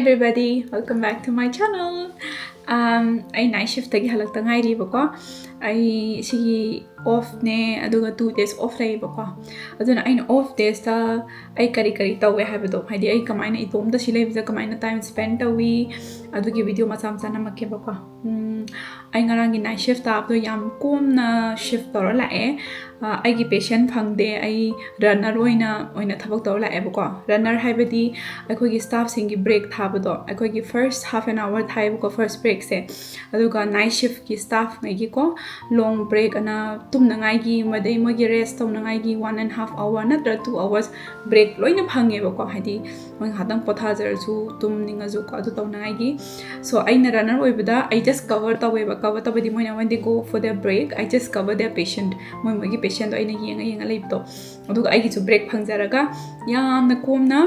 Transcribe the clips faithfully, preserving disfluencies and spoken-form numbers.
Everybody, welcome back to my channel. Um, ꯑꯩ night shiftꯇꯒꯤ ꯍꯜꯂꯛꯇ ꯉꯥꯏꯔꯤꯕꯀꯣ. ꯑꯩ ꯁꯤꯒꯤ offꯅꯦ, ꯑꯗꯨꯒ two days off ꯂꯩꯌꯦꯕꯀꯣ. ꯑꯗꯨꯅ ꯑꯩꯅ off daysꯇ ꯑꯩ ꯀꯔꯤ ꯀꯔꯤ ꯇꯧꯋꯦ ꯍꯥꯏꯕꯗꯣ, ꯍꯥꯏꯗꯤ ꯑꯩ ꯀꯃꯥꯏꯅ ꯏꯇꯣꯝꯇ ꯁꯤ ꯂꯩꯕꯁꯦ ꯀꯃꯥꯏꯅ time spend ꯇꯧꯏ, ꯑꯗꯨꯒꯤ video ꯃꯆꯥ ꯃꯆꯥ ꯅꯝꯃꯛꯀꯦꯕꯀꯣ. ꯎꯝ, ꯑꯩ ꯉꯔꯥꯡꯒꯤ night shift ꯇꯥꯕꯗꯣ ꯌꯥꯝ ꯀꯣꯝꯅ shift ꯇꯧꯔ ꯂꯥꯛꯑꯦ. ꯑ, ꯑꯩꯒꯤ patient ꯐꯪꯗꯦ, ꯑꯩ runner ꯑꯣꯏꯅ, ꯑꯣꯏꯅ ꯊꯕꯛ ꯇꯧꯔ ꯂꯥꯛꯑꯦꯕꯀꯣ. Runner ꯍꯥꯏꯕꯗꯤ ꯑꯩꯈꯣꯏꯒꯤ staffꯁꯤꯡꯒꯤ break ꯊꯥꯕꯗꯣ, ꯑꯩꯈꯣꯏꯒꯤ first half an hour ꯊꯥꯏꯌꯦꯕꯀꯣ, first breakꯁꯦ. ꯑꯗꯨꯒ night shiftꯀꯤ staffꯉꯩꯒꯤꯀꯣ, long break ꯑꯅ ꯇꯨꯝꯅꯉꯥꯏꯒꯤ, ꯃꯗꯩ ꯃꯣꯏꯒꯤ rest ꯇꯧꯅꯉꯥꯏꯒꯤ one and half hour ꯅꯠꯇ꯭ꯔ two hours break ꯂꯣꯏꯅ ꯐꯪꯉꯦꯕꯀꯣ. ꯍꯥꯏꯗꯤ ꯃꯣꯏ ꯉꯥꯏꯍꯥꯛꯇꯪ ꯄꯣꯊꯥꯖꯔꯁꯨ, ꯇꯨꯝꯅꯤꯡꯉꯁꯨꯀꯣ, ꯑꯗꯨ ꯇꯧꯅꯉꯥꯏꯒꯤ. So ꯑꯩꯅ runner ꯑꯣꯏꯕꯗ ꯑꯩ just cover ꯇꯧꯋꯦꯕ. Cover ꯇꯧꯕꯗꯤ ꯃꯣꯏꯅ when they go for their break, I just cover their patient. ꯃꯣꯏ ꯃꯣꯏꯒꯤ patientꯗꯣ ꯑꯩꯅ ꯌꯦꯡꯉ ꯌꯦꯡꯉ ꯂꯩꯕꯗꯣ. ꯑꯗꯨꯒ ꯑꯩꯒꯤꯁꯨ break ꯐꯪꯖꯔꯒ ꯌꯥꯝꯅ ꯀꯣꯝꯅ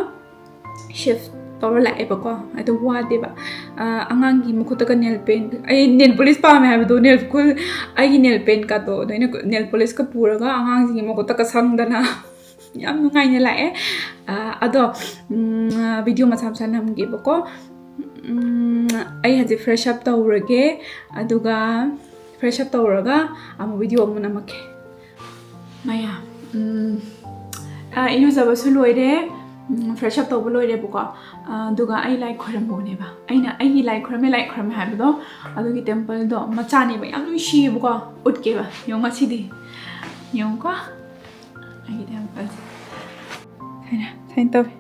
shift ꯇꯧꯔ ꯂꯥꯛꯑꯦꯕꯀꯣ. ꯑꯗꯨ ꯋꯥꯗꯦꯕ. ꯑ, ꯑꯉꯥꯡꯒꯤ ꯃꯈꯨꯠꯇꯒ nail paint, ꯑꯩ nail polish ꯄꯥꯝꯃꯦ ꯍꯥꯏꯕꯗꯣ, nail ꯀꯨꯜ-, ꯑꯩꯒꯤ nail paintꯀꯗꯣ ꯑꯗꯨ ꯑꯩꯅ nail polishꯀ ꯄꯨꯔꯒ ꯑꯉꯥꯡꯁꯤꯡꯒꯤ ꯃꯈꯨꯠꯇꯒ ꯁꯪꯗꯅ ꯌꯥꯝ ꯅꯨꯡꯉꯥꯏꯅ ꯂꯥꯛꯑꯦ꯫ ꯑ, ꯑꯗꯣ, ꯎꯝ, video ꯃꯆꯥ ꯃꯆꯥ ꯅꯝꯒꯦꯕꯀꯣ. ꯎꯝ, ꯑꯩ ꯍꯧꯖꯤꯛ fresh up ꯇꯧꯔꯒꯦ, ꯑꯗꯨꯒ fresh up ꯇꯧꯔꯒ ꯑꯃꯨꯛ video ꯑꯃꯨꯛ ꯅꯝꯃꯛꯀꯦ꯫ ꯃꯌꯥꯝ, ꯎꯝ, ꯑ, ꯏꯔꯨꯖꯕꯁꯨ ꯂꯣꯏꯔꯦ, ꯎꯝ, fresh up ꯇꯧꯕ ꯂꯣꯏꯔꯦꯕꯀꯣ꯫ ꯑ, ꯑꯗꯨꯒ ꯑꯩ ꯂꯥꯏ ꯈꯣꯏꯔꯝꯕꯅꯦꯕ꯫ ꯑꯩꯅ ꯑꯩꯒꯤ ꯂꯥꯏ ꯈꯣꯏꯔꯝꯃꯦ, ꯂꯥꯏ ꯈꯣꯏꯔꯝꯃꯦ ꯍꯥꯏꯕꯗꯣ, ꯑꯗꯨꯒꯤ templeꯗꯣ ꯃꯆꯥꯅꯦꯕ, ꯌꯥꯝ ꯅꯨꯡꯁꯤꯌꯦꯕꯀꯣ꯫ ꯎꯠꯀꯦꯕ, ꯌꯦꯡꯉꯣ ꯉꯁꯤꯗꯤ꯫ ꯌꯦꯡꯉꯨꯀꯣ꯫ ꯑꯩꯒꯤ templeꯁꯦ꯫ ꯁꯨꯃꯥꯏꯅ, ꯁꯨꯃꯥꯏꯅ ꯇꯧꯋꯦ꯫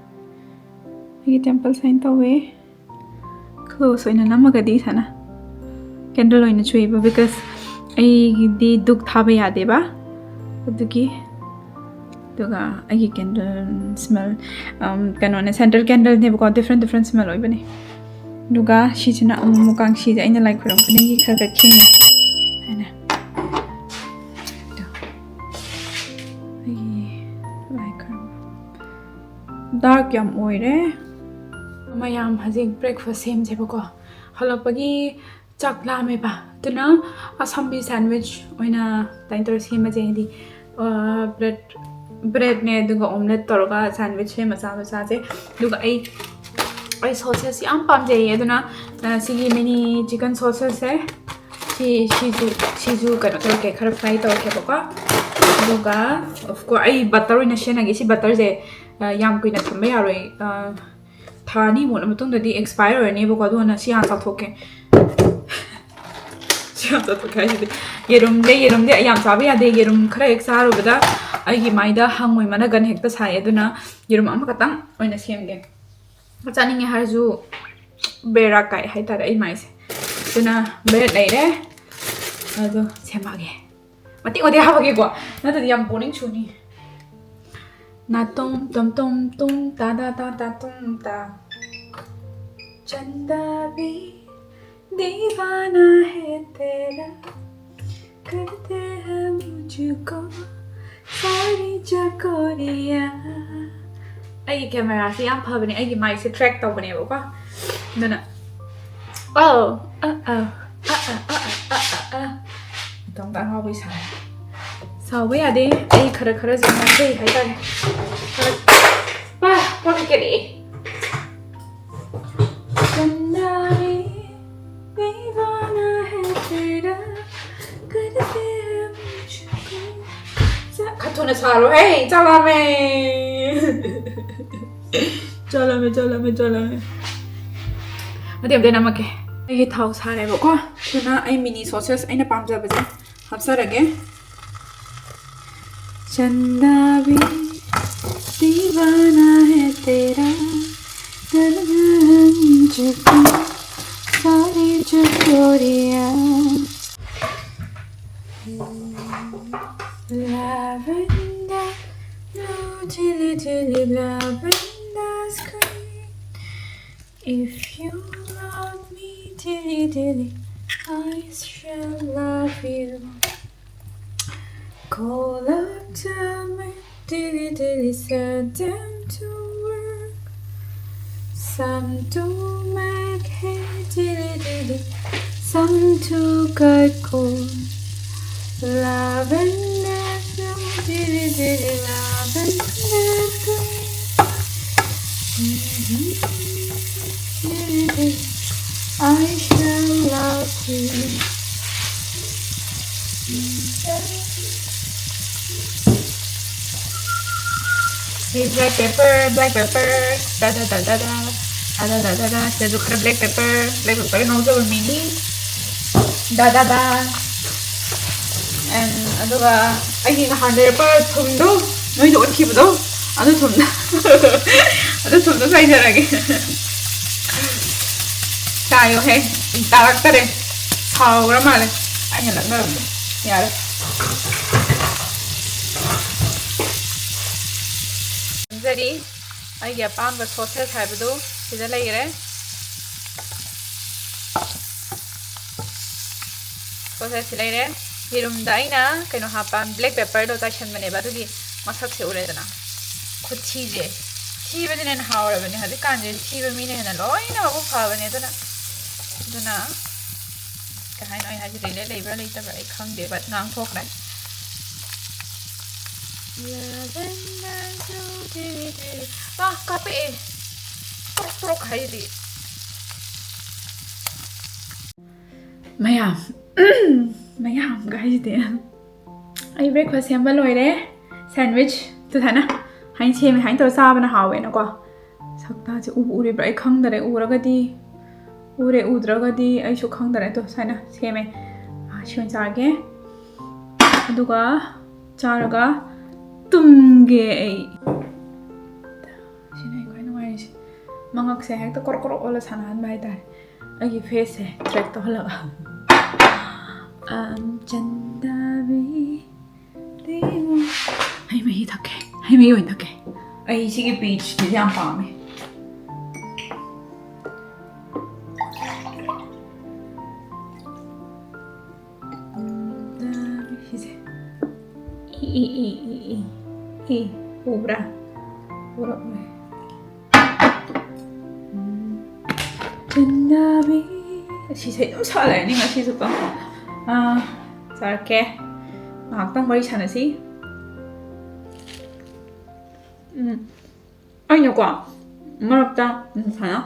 ꯑꯩꯒꯤ temple ꯁꯨꯃꯥꯏꯅ ꯇꯧꯋꯦ꯫ Close ꯑꯣꯏꯅ ꯅꯝꯃꯒꯗꯤ ꯁꯨꯃꯥꯏꯅ candle ꯑꯣꯏꯅ ꯆꯨꯏꯕ, because ꯑꯩꯒꯤꯗꯤ ꯙꯨꯞ ꯊꯥꯕ ꯌꯥꯗꯦꯕ꯫ ꯑꯗꯨꯒꯤ, ꯑꯗꯨꯒ ꯑꯩꯒꯤ candle smell, ꯎꯝ, ꯀꯩꯅꯣꯅꯦ, scented candleꯅꯦꯕꯀꯣ, different different smell ꯑꯣꯏꯕꯅꯦ꯫ ꯑꯗꯨꯒ ꯁꯤꯁꯤꯅ ꯑꯃꯨꯛ ꯑꯃꯨꯛ ꯀꯥꯡꯁꯤꯁꯦ ꯑꯩꯅ ꯂꯥꯏ ꯈꯨꯔꯨꯝ ꯈꯨꯗꯤꯡꯒꯤ ꯈꯔ ꯈꯔ ꯈꯤꯡꯉꯦ ꯍꯥꯏꯅ꯫ ꯑꯗꯣ ꯑꯩꯒꯤ ꯂꯥꯏ ꯈꯨꯔꯨꯝ dark ꯌꯥꯝ ꯑꯣꯏꯔꯦ꯫ ꯃꯌꯥꯝ ꯍꯧꯖꯤꯛ breakfast ꯁꯦꯝꯁꯦꯕꯀꯣ꯫ ꯍꯜꯂꯛꯄꯒꯤ ꯆꯥꯛ ꯂꯥꯝꯃꯦꯕ, ꯑꯗꯨꯅ ꯑꯁꯝꯕꯤ sandwich ꯑꯣꯏꯅ ꯑꯗꯨꯃꯥꯏꯅ ꯇꯧꯔ ꯁꯦꯝꯃꯁꯦ, ꯍꯥꯏꯗꯤ, ꯑ, bread, breadꯅꯦ, ꯑꯗꯨꯒ omelette ꯇꯧꯔꯒ sandwich ꯁꯦꯝꯃ ꯆꯥꯕ ꯆꯥꯁꯦ꯫ ꯑꯗꯨꯒ ꯑꯩ ꯑꯩ ꯁꯣꯁꯦꯁ ꯌꯥꯝ ꯄꯥꯝꯖꯩꯌꯦ, ꯑꯗꯨꯅ ꯁꯤꯒꯤ ꯃꯤꯅꯤ ꯆꯤꯀꯟ ꯁꯣꯁꯦꯁꯁꯦ ꯁꯤ ꯁꯤꯁꯨ ꯁꯤꯁꯨ ꯀꯩꯅꯣ ꯇꯧꯔꯛꯀꯦ, ꯈꯔ ꯐ꯭ꯔꯥꯏ ꯇꯧꯔꯛꯀꯦꯕꯀꯣ꯫ ꯑꯗꯨꯒ ꯑꯣꯐꯀꯣꯔꯁ ꯑꯩ ꯕꯇꯔ ꯑꯣꯏꯅ ꯁꯤꯖꯤꯟꯅꯒꯦ꯫ ꯁꯤ ꯕꯇꯔꯁꯦ ꯌꯥꯝ ꯀꯨꯏꯅ ꯊꯝꯕ ꯌꯥꯔꯣꯏ, ꯊꯥ ꯑꯅꯤꯃꯨꯛ ꯃꯇꯨꯡꯗꯗꯤ ꯑꯦꯛꯁꯄꯥꯌꯔ ꯑꯣꯏꯔꯅꯦꯕꯀꯣ꯫ ꯑꯗꯨꯅ ꯁꯤ ꯍꯥꯟꯅ ꯆꯥꯊꯣꯛꯀꯦ꯫ ꯁꯤ ꯍꯥꯟꯅ ꯆꯥꯊꯣꯛꯀꯦ ꯍꯥꯏꯁꯤꯗꯤ ꯌꯦꯔꯨꯝꯗꯤ ꯌꯦꯔꯨꯝꯗꯤ ꯑꯩ ꯌꯥꯝ ꯆꯥꯕ ꯌꯥꯗꯦ꯫ ꯌꯦꯔꯨꯝ ꯈꯔ ꯍꯦꯛ ꯆꯥꯔꯨꯕꯗ ꯑꯩꯒꯤ ꯃꯥꯏꯗ ꯍꯪꯉꯣꯏ ꯃꯅꯒꯟ ꯍꯦꯛꯇ ꯁꯥꯏ꯫ ꯑꯗꯨꯅ ꯌꯦꯔꯨꯝ ꯑꯃꯈꯛꯇꯪ ꯑꯣꯏꯅ ꯁꯦꯝꯒꯦ꯫ ꯆꯥꯅꯤꯡꯉꯦ ꯍꯥꯏꯔꯁꯨ ꯕꯦꯔꯥ ꯀꯥꯏ ꯍꯥꯏꯇꯥꯔꯦ ꯑꯩ ꯃꯥꯏꯁꯦ꯫ ꯑꯗꯨꯅ ꯕ꯭ꯔꯦꯗ ꯂꯩꯔꯦ, ꯑꯗꯣ ꯁꯦꯝꯃꯛꯑꯒꯦ꯫ ꯃꯇꯦꯛ ꯃꯇꯦꯛ ꯍꯥꯞꯄꯒꯦꯀꯣ, ꯅꯠꯇ꯭ꯔꯗꯤ ꯌꯥꯝ ꯕꯣꯔꯤꯡ ꯆꯨꯅꯤ꯫ ꯅꯥꯇꯣꯝ ꯇꯣꯝ ꯇꯣꯝ ꯇꯨꯝ ꯇꯥ ꯇꯥ ꯇꯥ ꯇꯥ ꯇꯨꯝ ꯇꯥ꯫ ꯆꯟꯗꯕꯤ ꯗꯤꯋꯥꯅꯥ ꯍꯦ ꯇꯦꯔꯥ, ꯀꯔꯇꯦ ꯍꯦ ꯃꯨꯖꯀꯣ ꯁꯥꯔꯤ ꯆꯀꯣꯔꯤꯌꯥ꯫ ꯑꯩꯒꯤ ꯀꯦꯃꯦꯔꯥꯁꯦ ꯌꯥꯝ ꯐꯕꯅꯦ, ꯑꯩꯒꯤ ꯃꯥꯏꯁꯦ ꯇ꯭ꯔꯦꯛ ꯇꯧꯕꯅꯦꯕꯀꯣ꯫ ꯑꯗꯨꯅ ꯑꯧ ꯑ ꯑ ꯑ ꯑ ꯑ ꯑ ꯑ ꯑ꯫ ꯏꯇꯣꯝꯇ ꯑꯉꯥꯎꯕꯤ ꯁꯥꯔꯦ꯫ ꯁꯥꯎꯕ ꯌꯥꯗꯦ, ꯑꯩ ꯈꯔ ꯈꯔꯁꯨ ꯉꯥꯡꯖꯩ ꯍꯥꯏꯇꯥꯔꯦ꯫ ꯈꯔ ꯄꯥ ꯄꯣꯠ ꯀꯦꯔꯛꯑꯦ꯫ ꯆꯟꯗꯥꯕꯤ ꯗꯤꯋꯥꯅꯥ ꯍꯦ ꯇꯦꯔꯥ, ꯀꯔꯇꯦ ꯍꯦ ꯃꯨꯖꯀꯣ꯫ ꯆꯥ-, ꯈꯔ ꯊꯨꯅ ꯁꯥꯔꯣꯍꯦ, ꯆꯥꯛ ꯂꯥꯝꯃꯦ꯫ ꯆꯥꯛ ꯂꯥꯝꯃꯦ, ꯆꯥꯛ ꯂꯥꯝꯃꯦ, ꯆꯥꯛ ꯂꯥꯝꯃꯦ꯫ ꯃꯇꯦꯛ ꯑꯃꯇ ꯅꯝꯃꯛꯀꯦ꯫ ꯑꯩꯒꯤ ꯊꯥꯎ ꯁꯥꯔꯦꯕꯀꯣ꯫ ꯑꯗꯨꯅ ꯑꯩ ꯃꯤꯅꯤ ꯁꯣꯁꯦꯁ ꯑꯩꯅ ꯄꯥꯝꯖꯕꯁꯦ ꯍꯥꯞꯆꯔꯒꯦ꯫ ꯆꯟꯗꯥꯕꯤ ꯗꯤꯋꯥꯅꯥ ꯍꯦ ꯇꯦꯔꯥ, ꯀꯔꯇꯦ ꯍꯦ ꯃꯨꯖꯀꯣ ꯁꯥꯔꯤ ꯆꯀꯣꯔꯤꯌꯥ꯫ Lavender blue, chilly, chilly lavender sky. If you love me, dilly dilly, I shall love you. Call up to me, dilly dilly, set them to work. Some to make hay, dilly dilly, some to cut corn. Lavender blue, dilly dilly, lavender green. I shall love you. Black pepper, black pepper, da da da da da, da da da da da. ꯁꯤꯗꯁꯨ ꯈꯔ black pepper, black pepper ꯉꯧꯖꯕ mini. Da da da. And ꯑꯗꯨꯒ ꯑꯩꯒꯤ ꯅꯍꯥꯟ ꯂꯩꯔꯛꯄ ꯊꯨꯝꯗꯣ, ꯅꯣꯏꯗ ꯎꯠꯈꯤꯕꯗꯣ, ꯑꯗꯨ ꯊꯨꯝꯗꯣ ꯑꯗꯨ ꯊꯨꯝꯗꯣ ꯆꯥꯏꯖꯔꯒꯦ꯫ ꯆꯥꯏꯌꯣꯍꯦ꯫ ꯇꯥꯔꯛꯇꯔꯦ꯫ ꯁꯥꯎꯈ꯭ꯔ ꯃꯥꯜꯂꯦ꯫ ꯑꯩꯅ ꯂꯛꯅꯔꯝꯕ꯫ ꯌꯥꯔꯦ꯫ ꯈꯪꯖꯔꯤ꯫ ꯑꯩꯒꯤ ꯑꯄꯥꯝꯕ sauces ꯍꯥꯏꯕꯗꯨ ꯁꯤꯗ ꯂꯩꯔꯦ꯫ Sauces ꯁꯤ ꯂꯩꯔꯦ꯫ ꯌꯦꯔꯨꯝꯗ ꯑꯩꯅ ꯀꯩꯅꯣ ꯍꯥꯞꯄ, black pepper ꯗꯣ ꯆꯥꯏꯁꯟꯕꯅꯦꯕ, ꯑꯗꯨꯒꯤ ꯃꯁꯛꯁꯦ ꯎꯔꯦꯗꯅ꯫ ꯈꯨꯊꯤꯁꯦ꯫ ꯊꯤꯕꯁꯤꯅ ꯍꯦꯟꯅ ꯍꯥꯎꯔꯕꯅꯦ ꯍꯧꯖꯤꯛꯀꯥꯟꯁꯦ꯫ ꯊꯤꯕ ꯃꯤꯅ ꯍꯦꯟꯅ ꯂꯣꯏꯅꯃꯛꯄꯨ ꯐꯕꯅꯦ꯫ ꯑꯗꯨꯅ, ꯑꯗꯨꯅ ꯀꯩ ꯍꯥꯏꯅꯣ ꯑꯩ ꯍꯥꯏꯁꯦ, relate ꯂꯩꯕ꯭ꯔꯥ ꯂꯩꯇꯕ꯭ꯔꯥ ꯑꯩ ꯈꯪꯗꯦ, but ꯉꯥꯡꯊꯣꯛꯈ꯭ꯔꯦ꯫ ꯂꯥ, ꯀꯥꯞꯄꯛꯑꯦ꯫ ꯇ꯭ꯔꯣꯛ ꯇ꯭ꯔꯣꯛ ꯍꯥꯏꯔꯤ꯫ ꯃꯌꯥꯝ, ꯃꯌꯥꯝꯒ ꯍꯥꯏꯁꯤꯗꯤ꯫ ꯑꯩ breakfast ꯁꯦꯝꯕ ꯂꯣꯏꯔꯦ꯫ Sandwich ꯇꯨ ꯁꯨꯃꯥꯏꯅ ꯍꯥꯏꯅ ꯁꯦꯝꯃꯦ꯫ ꯍꯥꯏꯅ ꯇꯧꯔ ꯆꯥꯕꯅ ꯍꯥꯎꯋꯦꯅꯀꯣ꯫ ꯁꯛꯇꯥꯁꯦ ꯎꯕꯨ ꯎꯔꯤꯕ꯭ꯔꯥ ꯑꯩ ꯈꯪꯗꯔꯦ꯫ ꯎꯔꯒꯗꯤ ꯎꯔꯦ, ꯎꯗ꯭ꯔꯒꯗꯤ ꯑꯩꯁꯨ ꯈꯪꯗꯔꯦ꯫ ꯑꯗꯣ ꯁꯨꯃꯥꯏꯅ ꯁꯦꯝꯃꯦ꯫ ꯑꯥ, ꯁꯤ ꯑꯣꯏꯅ ꯆꯥꯔꯒꯦ꯫ ꯑꯗꯨꯒ ꯆꯥꯔꯒ ꯇꯨꯝꯒꯦ ꯑꯩ꯫ ꯁꯤꯅ ꯑꯩ ꯈ꯭ꯋꯥꯏ ꯅꯨꯡꯉꯥꯏꯔꯤꯁꯦ꯫ ꯃꯉꯛꯁꯦ ꯍꯦꯛꯇ ꯀ꯭ꯔꯣꯛ ꯀ꯭ꯔꯣꯛ ꯑꯣꯜꯂ ꯁꯥꯟꯅꯍꯟꯕ ꯍꯥꯏꯇꯥꯔꯦ꯫ ꯑꯩꯒꯤ face ꯁꯦ track ꯇꯧꯍꯜꯂꯒ꯫ ꯑꯝ, ꯆꯟꯗꯕꯤ, ꯍꯩ ꯃꯍꯤ ꯊꯛꯀꯦ꯫ ꯍꯩ ꯃꯍꯤ ꯑꯣꯏꯅ ꯊꯛꯀꯦ꯫ ꯑꯩ ꯁꯤꯒꯤ peach ꯁꯤꯗꯤ ꯌꯥꯝ ꯄꯥꯝꯃꯦ꯫ ꯁꯤꯁꯦ꯫ E, E, E, E, E. E, ꯎꯕ꯭ꯔꯥ? ꯎꯔꯛꯑꯣꯏ꯫ ꯎꯝ꯫ ꯆꯟꯗꯕꯤ꯫ ꯁꯤꯁꯦ ꯑꯗꯨꯝ ꯁꯥꯟꯅꯔꯅꯤ ꯉꯁꯤꯁꯨ ꯀꯣ꯫ ꯑꯥ, ꯆꯥꯔꯛꯀꯦ꯫ ꯉꯥꯏꯍꯥꯛꯇꯪ ꯋꯥꯔꯤ ꯁꯥꯟꯅꯁꯤ꯫ ꯎꯝ꯫ ꯑꯩꯅꯀꯣ, ꯃꯔꯛꯇ, ꯎꯝ, ꯁꯨꯃꯥꯏꯅ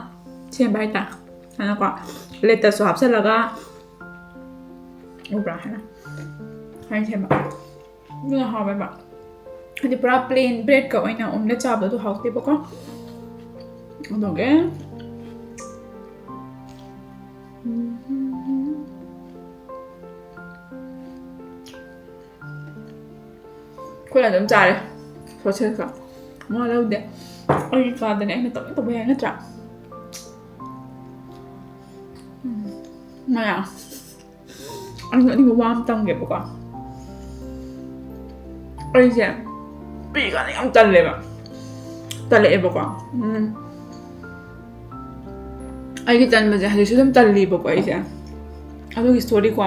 ꯁꯦꯝꯕ ꯍꯥꯏꯇꯥꯔꯦ꯫ ꯑꯗꯨꯅꯀꯣ, ꯂꯦꯇꯁꯁꯨ ꯍꯥꯞꯆꯜꯂꯒ, ꯎꯕ꯭ꯔꯥ ꯍꯥꯏꯅ, ꯍꯥꯏꯅ ꯁꯦꯝꯕ꯫ ꯑꯗꯨꯅ ꯍꯥꯎꯋꯦꯕ꯫ ꯍꯥꯏꯗꯤ ꯄꯨꯔꯥ ꯄ꯭ꯂꯦꯟ ꯕ꯭ꯔꯦꯗꯀ ꯑꯣꯏꯅ ꯑꯣꯝꯂꯦꯠ ꯆꯥꯕꯗꯣ ꯑꯗꯨ ꯍꯥꯎꯇꯦꯕꯀꯣ꯫ ꯑꯗꯨꯒꯤ ꯑꯩꯈꯣꯏꯅ ꯑꯗꯨꯝ ꯆꯥꯔꯦ ꯁꯣꯁꯦꯁꯀ꯫ ꯃꯥ ꯂꯧꯗꯦ꯫ ꯑꯩꯒꯤ ꯀꯥꯗꯅꯦ ꯑꯩꯅ ꯇꯧꯅꯤꯡ ꯇꯧꯕ ꯌꯥꯏ ꯅꯠꯇ꯭ꯔꯥ? ꯎꯝ꯫ ꯃꯌꯥꯝ꯫ ꯑꯩ ꯅꯣꯛꯅꯤꯡꯕ ꯋꯥ ꯑꯃ ꯇꯝꯒꯦꯕꯀꯣ꯫ ꯑꯩꯁꯦ ꯄꯤꯛꯏꯀꯥꯟꯗ ꯌꯥꯝ ꯇꯜꯂꯦꯕ꯫ ꯇꯜꯂꯛꯑꯦꯕꯀꯣ꯫ ꯎꯝ꯫ ꯑꯩꯒꯤ ꯇꯟꯕꯁꯦ ꯍꯧꯖꯤꯛꯁꯨ ꯑꯗꯨꯝ ꯇꯜꯂꯤꯕꯀꯣ ꯑꯩꯁꯦ꯫ ꯑꯗꯨꯒꯤ ꯁ꯭ꯇꯣꯔꯤꯀꯣ,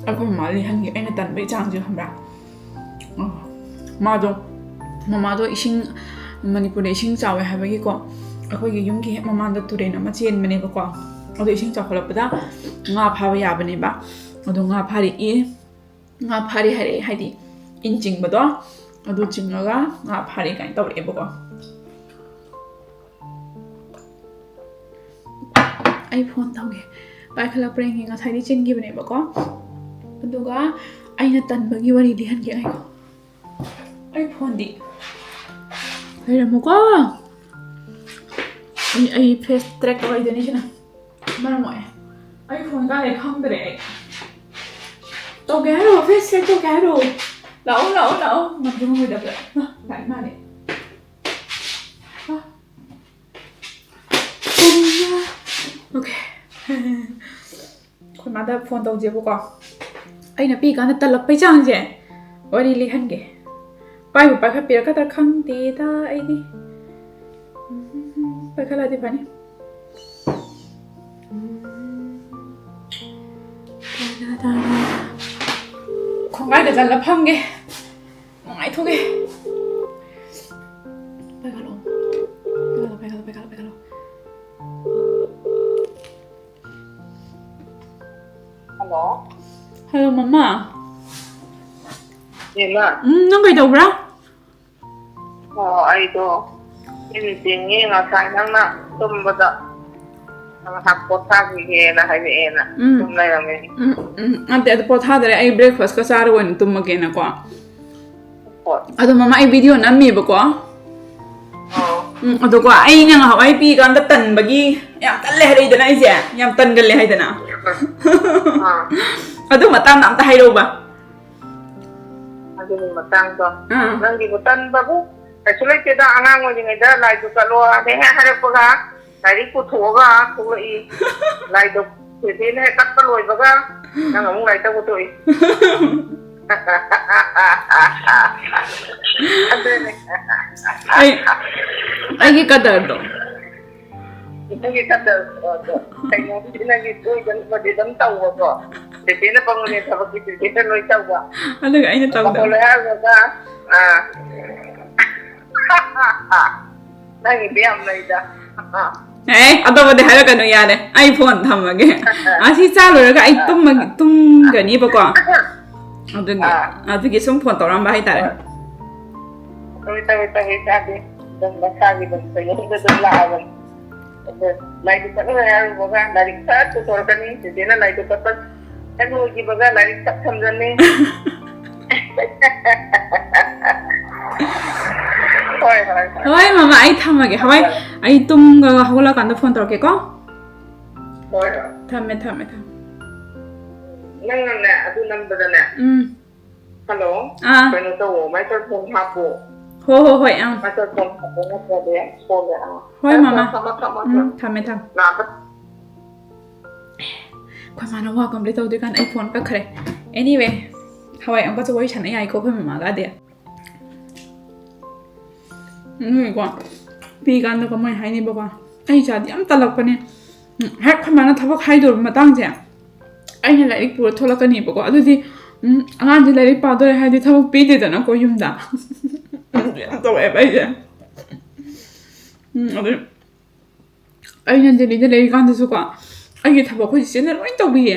ꯑꯩꯈꯣꯏ ꯃꯃꯥ ꯂꯤꯍꯟꯒꯦ ꯑꯩꯅ ꯇꯟꯕꯒꯤ ꯆꯥꯡꯁꯦ, ꯈꯪꯕ꯭ꯔꯥ? ꯑ, ꯃꯥꯗꯣ, ꯃꯃꯥꯗꯣ ꯏꯁꯤꯡ, ꯃꯅꯤꯄꯨꯔꯗ ꯏꯁꯤꯡ ꯆꯥꯎꯋꯦ ꯍꯥꯏꯕꯒꯤꯀꯣ, ꯑꯩꯈꯣꯏꯒꯤ ꯌꯨꯝꯒꯤ ꯍꯦꯛ ꯃꯃꯥꯡꯗ ꯇꯨꯔꯦꯜ ꯑꯃ ꯆꯦꯟꯕꯅꯦꯕꯀꯣ꯫ ꯑꯗꯣ ꯏꯁꯤꯡ ꯆꯥꯎꯈꯠꯂꯛꯄꯗ ꯉꯥ ꯐꯥꯕ ꯌꯥꯕꯅꯦꯕ꯫ ꯑꯗꯣ ꯉꯥ ꯐꯥꯔꯛꯏ, ꯉꯥ ꯐꯥꯔꯦ ꯍꯥꯏꯔꯛꯑꯦ, ꯍꯥꯏꯗꯤ ꯏꯟ ꯆꯤꯡꯕꯗꯣ, ꯑꯗꯨ ꯆꯤꯡꯉꯒ ꯉꯥ ꯐꯥꯔꯦ ꯀꯥꯏꯅ ꯇꯧꯔꯛꯑꯦꯕꯀꯣ꯫ ꯑꯩ ꯐꯣꯟ ꯇꯧꯒꯦ, ꯄꯥꯏꯈꯠꯂꯛꯄ꯭ꯔꯥ ꯌꯦꯡꯒꯦ꯫ ꯉꯁꯥꯏꯗꯤ ꯆꯤꯟꯈꯤꯕꯅꯦꯕꯀꯣ꯫ ꯑꯗꯨꯒ ꯑꯩꯅ ꯇꯟꯕꯒꯤ ꯋꯥꯔꯤ ꯂꯤꯍꯟꯒꯦ꯫ ꯉꯥꯏꯈꯣ, ꯑꯩ ꯐꯣꯟꯗꯤ ꯂꯩꯔꯝꯃꯨꯀꯣ꯫ ꯑꯩ, ꯑꯩ ꯐꯦꯁ ꯇ꯭ꯔꯦꯛ ꯇꯧꯔꯛꯏꯗꯨꯅꯤ ꯁꯤꯅ꯫ ꯃꯔꯝ ꯃꯣꯛꯑꯦ꯫ ꯑꯩ ꯐꯣꯟ ꯀꯥꯏ ꯂꯩ ꯈꯪꯗ꯭ꯔꯦ ꯑꯩ꯫ ꯇꯧꯒꯦ ꯍꯥꯏꯔꯣ? ꯐꯦꯁ ꯇ꯭ꯔꯦꯛ ꯇꯧꯒꯦ ꯍꯥꯏꯔꯣ? ꯂꯥꯛꯑꯣ, ꯂꯥꯛꯑꯣ, ꯂꯥꯛꯑꯣ꯫ ꯉꯝꯁꯨ ꯉꯝꯃꯣꯏꯗꯕꯗ꯫ ꯃꯥ, ꯂꯥꯛꯑꯦ ꯃꯥꯅꯦ꯫ ꯑꯥ꯫ ꯑꯣꯀꯦ꯫ ꯑꯩꯈꯣꯏ ꯃꯥꯗ ꯐꯣꯟ ꯇꯧꯁꯦꯕꯀꯣ꯫ ꯑꯩꯅ ꯄꯤꯛꯏꯀꯥꯟꯗ ꯇꯜꯂꯛꯄꯩ ꯆꯥꯡꯁꯦ ꯋꯥꯔꯤ ꯂꯤꯍꯟꯒꯦ꯫ ꯄꯥꯏꯕꯨ ꯄꯥꯏꯈꯠꯄꯤꯔꯛꯀꯗ꯭ꯔꯥ ꯈꯪꯗꯦꯗ ꯑꯩꯗꯤ꯫ ꯄꯥꯏꯈꯠꯂꯛꯑꯗꯤ ꯐꯅꯤ꯫ ꯈꯣꯡꯒꯥꯏꯗ ꯆꯜꯂ ꯐꯝꯒꯦ꯫ ꯅꯨꯡꯉꯥꯏꯊꯣꯛꯀꯦ꯫ ꯄꯥꯏꯈꯠꯂꯣ꯫ ꯄꯥꯏꯈꯠꯂꯣ, ꯄꯥꯏꯈꯠꯂꯣ, ꯄꯥꯏꯈꯠꯂꯣ, ꯄꯥꯏꯈꯠꯂꯣ꯫ ꯍꯜꯂꯣ꯫ ꯍꯜꯂꯣ, ꯃꯃꯥ꯫ ꯏꯃꯥ꯫ ꯎꯝ, ꯅꯪ ꯀꯩꯗꯧꯕ꯭ꯔꯥ? ꯑꯣ, ꯑꯩꯗꯣ ꯏꯟ ꯆꯤꯡꯉꯤ ꯉꯁꯥꯏ ꯅꯪꯅ ꯇꯨꯝꯕꯗ꯫ ꯉꯥꯏꯍꯥꯛ ꯄꯣꯊꯥꯈꯤꯒꯦꯅ ꯍꯥꯏꯔꯛꯑꯦꯅ ꯎꯝ꯫ ꯑꯗꯨꯝ ꯂꯩꯔꯝꯃꯦ꯫ ꯎꯝ, ꯎꯝ, ꯅꯠꯇꯦ, ꯑꯗꯨ ꯄꯣꯊꯥꯗꯔꯦ, ꯑꯩ breakfast ꯀ ꯆꯥꯔꯒ ꯑꯣꯏꯅ ꯇꯨꯝꯃꯒꯦꯅꯀꯣ꯫ ꯍꯣꯏ꯫ ꯑꯗꯣ ꯃꯃꯥ, ꯑꯩ video ꯅꯝꯃꯤꯕꯀꯣ꯫ ꯑꯣ꯫ ꯎꯝ, ꯑꯗꯨꯀꯣ, ꯑꯩꯅ ꯉꯍꯥꯟꯋꯥꯏ ꯄꯤꯀꯥꯟꯗ ꯇꯟꯕꯒꯤ, ꯌꯥꯝ ꯇꯜꯂꯦ ꯍꯥꯏꯔꯛꯏꯗꯅ ꯑꯩꯁꯦ, ꯌꯥꯝ ꯇꯟꯒꯜꯂꯦ ꯍꯥꯏꯗꯅ꯫ ꯑꯥ꯫ ꯑꯗꯨ ꯃꯇꯥꯡꯗ ꯑꯝꯇ ꯍꯥꯏꯔꯛꯎꯕ꯫ ꯑꯗꯨꯒꯤ ꯃꯇꯥꯡꯗꯣ꯫ ꯑꯥ꯫ ꯅꯪꯒꯤꯕꯨ ꯇꯟꯕꯕꯨ ꯀꯩꯁꯨ ꯂꯩꯇꯦꯗ, ꯑꯉꯥꯡ ꯑꯣꯏꯔꯤꯉꯩꯗ ꯂꯥꯏꯗꯨ ꯀꯠꯂꯣ ꯍꯥꯏꯅ ꯍꯦꯛ ꯍꯥꯏꯔꯛꯄꯒ, ꯂꯥꯏꯔꯤꯛ ꯄꯨꯊꯣꯛꯑꯒ ꯊꯣꯛꯂꯛꯏ꯫ ꯂꯥꯏꯗꯣ ꯆꯦꯆꯦꯅ ꯍꯦꯛ ꯀꯠꯄ ꯂꯣꯏꯕꯒ ꯅꯪ ꯑꯃꯨꯛ ꯂꯥꯏꯔꯤꯛ ꯇꯧꯕ ꯊꯣꯛꯏ꯫ ꯑꯗꯨꯅꯦ꯫ ꯑꯩ, ꯑꯩꯒꯤ ꯀꯗꯔꯗꯣ꯫ ꯅꯪꯒꯤ ꯀꯗꯔꯗꯣ, ꯀꯩꯅꯣꯒꯤꯗꯤ ꯅꯪꯒꯤ ꯁꯣꯏꯗꯅꯕꯗꯤ ꯑꯗꯨꯝ ꯇꯧꯕꯀꯣ꯫ ꯆꯦꯆꯦꯅ ꯄꯪꯕꯅꯦ ꯊꯕꯛꯇꯤ, ꯆꯦꯆꯦꯅ ꯂꯣꯏ ꯇꯧꯕ꯫ ꯑꯗꯨꯒ ꯑꯩꯅ ꯇꯧꯗꯕ꯫ ꯃꯈꯣꯜ ꯂꯣꯏ ꯍꯥꯏꯔꯨꯔꯒ, ꯑꯥ꯫ ꯅꯪꯒꯤꯗꯤ ꯌꯥꯝ ꯂꯩꯗ꯫ ꯑꯦ, ꯑꯇꯣꯞꯄꯗꯤ ꯍꯥꯏꯔꯛꯀꯅꯨ, ꯌꯥꯔꯦ꯫ ꯑꯩ phone ꯊꯝꯃꯒꯦ꯫ ꯑꯁꯤ ꯆꯥ ꯂꯣꯏꯔꯒ ꯑꯩ ꯇꯨꯝꯃꯒꯦ, ꯇꯨꯝꯒꯅꯤꯕꯀꯣ꯫ ꯑꯗꯨꯒꯤ, ꯑꯥ꯫ ꯑꯗꯨꯒꯤ ꯁꯨꯝ phone ꯇꯧꯔꯛꯑꯝꯕ ꯍꯥꯏꯇꯥꯔꯦ꯫ ꯍꯣꯏ꯫ ꯇꯧꯏ, ꯇꯧꯏ, ꯇꯧꯏ, ꯆꯥꯗꯦ꯫ ꯑꯗꯨꯝ ꯃꯁꯥꯒꯤ ꯑꯗꯨꯝ ꯀꯩꯅꯣꯝꯗ ꯑꯗꯨꯝ ꯂꯥꯛꯑꯕꯅꯤ꯫ ꯑꯗꯣ ꯂꯥꯏꯗꯨ ꯀꯠꯂꯣꯏ ꯍꯥꯏꯔꯨꯕꯒ ꯂꯥꯏꯔꯤꯛ ꯁꯠ ꯄꯨꯊꯣꯔꯛꯀꯅꯤ꯫ ꯆꯦꯆꯦꯅ ꯂꯥꯏꯗꯨ ꯀꯠꯄ ꯍꯦꯛ ꯂꯣꯏꯈꯤꯕꯒ ꯂꯥꯏꯔꯤꯛ ꯁꯠ ꯊꯝꯖꯟꯅꯤ꯫ ꯍꯣꯏ, ꯍꯣꯏ, ꯍꯣꯏ꯫ ꯍꯣꯏ, ꯃꯃꯥ, ꯑꯩ ꯊꯝꯃꯒꯦ꯫ ꯍꯋꯥꯏ, ꯍꯣꯏ꯫ ꯑꯩ ꯇꯨꯝꯒ ꯍꯧꯒꯠꯂꯀꯥꯟꯗ phone ꯇꯧꯔꯛꯀꯦꯀꯣ꯫ ꯍꯣꯏ, ꯍꯣꯏ꯫ ꯊꯝꯃꯦ, ꯊꯝꯃꯦ, ꯊꯝꯃꯦ꯫ ꯅꯪꯅꯅꯦ, ꯑꯗꯨ ꯅꯝꯕꯗꯅꯦ꯫ ꯎꯝ꯫ Hello? ꯑꯥ꯫ ꯀꯩꯅꯣ ꯇꯧꯋꯣ, microphone ꯍꯥꯞꯄꯣ꯫ ꯍꯣ, ꯍꯣ, ꯍꯣꯏ, ꯑꯥ꯫ Microphone ꯍꯥꯞꯄꯣ, ꯅꯠꯇ꯭ꯔꯗꯤ ꯁꯣꯜꯂꯦ, ꯑꯥ꯫ ꯍꯣꯏ, ꯐꯔꯦ, ꯃꯃꯥ꯫ ꯐꯔꯦ, ꯊꯝꯃꯣ, ꯊꯝꯃꯣ, ꯎꯝ, ꯊꯝꯃꯣ꯫ ꯊꯝꯃꯦ, ꯊꯝꯃꯦ꯫ ꯂꯥꯛꯄ꯫ ꯑꯩꯈꯣꯏ ꯃꯥꯅ ꯋꯥ complete ꯇꯧꯗ꯭ꯔꯤꯀꯥꯟꯗ ꯑꯩ phone ꯀꯛꯈ꯭ꯔꯦ꯫ Anyway, ꯍꯋꯥꯏ ꯑꯃꯨꯛꯀꯁꯨ ꯋꯥꯔꯤ ꯁꯥꯟꯅ ꯌꯥꯏꯀꯣ ꯑꯩꯈꯣꯏ ꯃꯃꯥꯒꯗꯤ꯫ ꯅꯣꯏꯀꯣ, ꯄꯤꯀꯥꯟꯗ ꯀꯃꯥꯏ ꯍꯥꯏꯅꯤꯕꯀꯣ? ꯑꯩ ꯏꯆꯥꯗꯤ ꯌꯥꯝ ꯇꯜꯂꯛꯄꯅꯦ꯫ ꯎꯝ, ꯍꯦꯛ ꯑꯩꯈꯣꯏ ꯃꯥꯅ ꯊꯕꯛ ꯍꯥꯏꯗꯣꯔꯕ ꯃꯇꯥꯡꯁꯦ, ꯑꯩꯅ ꯂꯥꯏꯔꯤꯛ ꯄꯨꯔ ꯊꯣꯛꯂꯛꯀꯅꯤꯕꯀꯣ꯫ ꯑꯗꯨꯗꯤ, ꯎꯝ, ꯑꯉꯥꯡꯁꯦ ꯂꯥꯏꯔꯤꯛ ꯄꯥꯗꯣꯔꯦ ꯍꯥꯏꯗꯤ ꯊꯕꯛ ꯄꯤꯗꯦꯗꯅꯀꯣ ꯌꯨꯝꯗ꯫ ꯌꯥꯝ ꯇꯧꯋꯦꯕ ꯑꯩꯁꯦ꯫ ꯎꯝ, ꯑꯗꯨ ꯑꯩꯅ ꯗꯦꯜꯂꯤꯗ ꯂꯩꯔꯤꯀꯥꯟꯗꯁꯨꯀꯣ, ꯑꯩꯒꯤ ꯊꯕꯛ ꯑꯩꯈꯣꯏ ꯆꯦꯆꯦꯅ ꯂꯣꯏ ꯇꯧꯕꯤꯌꯦ꯫